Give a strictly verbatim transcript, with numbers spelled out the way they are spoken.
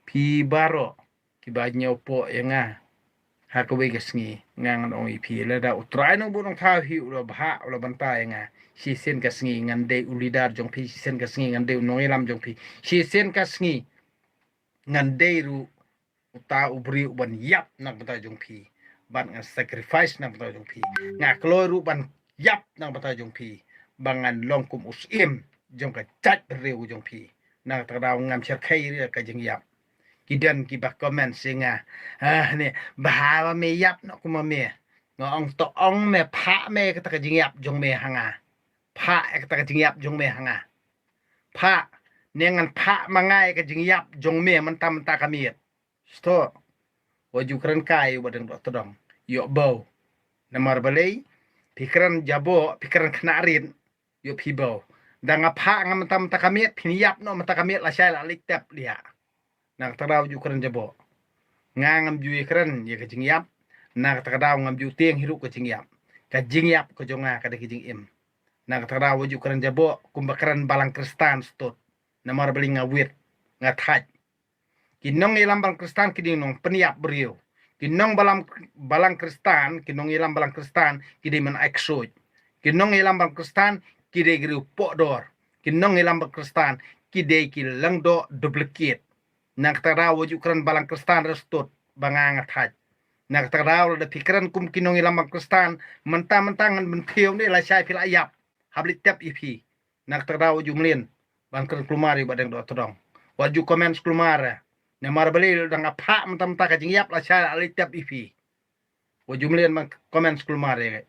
Phi baroh kiba ñiew pok ïa nga ha kawei ka sngi, nga ngan ong ïa phi, lada U Trai Nongbuh Nongthaw hi u la bha, u la bynta ïa nga, shisien ka sngi ngan dei u leader jong phi, shisien ka sngi ngan dei u nongïalam jong phi, shisien ka sngi ngan dei ruh uta u briew uban ïap na ka bynta jong phi, bad ngan sacrifice na ka bynta jong phi. Nga kloi ruh ban ïap na ka bynta jong phi, ba ngan long kum u syiem jong ka jaitbynriew jong phi. Na kata ka daw ngam shyrkhei ruh ïa ka jingïap. Ki don kiba comment ïa nga, ah, ne, bha ba me ïap noh kum ma me. Nga ong to ong me, phah me kata ka jingïap jong me ha nga. Phah ïa kata ka jingïap jong me ha nga. Phah, ne ngan phah ma nga ïa ka jingïap jong me mynta mynta ka miet. Sdang. Wat ju kren kai, wat dang doh tdong. Ïoh bau. Namar balei? Phi kren jaboh, phi kren khynnah rit. Ïoh phi bau. Da nga phah nga mynta mynta ka miet, phin ïap noh mynta ka miet, lashai la leit tep liah. Na kata ka daw ju kren jaboh. Nga ngam ju ïa kren ïa ka jingïap. Na kata ka daw ngam ju tieng hi ruh ka jingïap. Ka jingïap ka jong nga ka dei ka jingim. Na kata ka daw wat ju kren jaboh kumba kren balang Khristan stud. Namar balei nga wit, nga thait. Ki nongïalam balang Khristan ki dei nongpynïap briew. Ki nong balang, balang Khristan, ki nongïalam balang Khristan ki dei men ai ksuid. Ki nongïalam balang Khristan ki dei ki riew poh dor. Ki nongïalam balang Khristan ki dei ki lyngdoh duplicate. Na kata ka daw wat ju kren balang Khristan ruh stud ba nga nga thait. Na kata ka daw lada phi kren kum ki nongïalam balang Khristan, mynta mynta ngan pyntiew ne lashai phi la ïap. Hap leit tep ïa phi. Na kata ka daw wat ju mlien ban kren kulmar ïa u Bahdeng Dohtdong. Wat ju comment kulmar. Namar balei? Lada nga phah mynta mynta ka jingïap, lashai la leit tep ïa phi. Wat ju mlien ban comment kulmar ïa.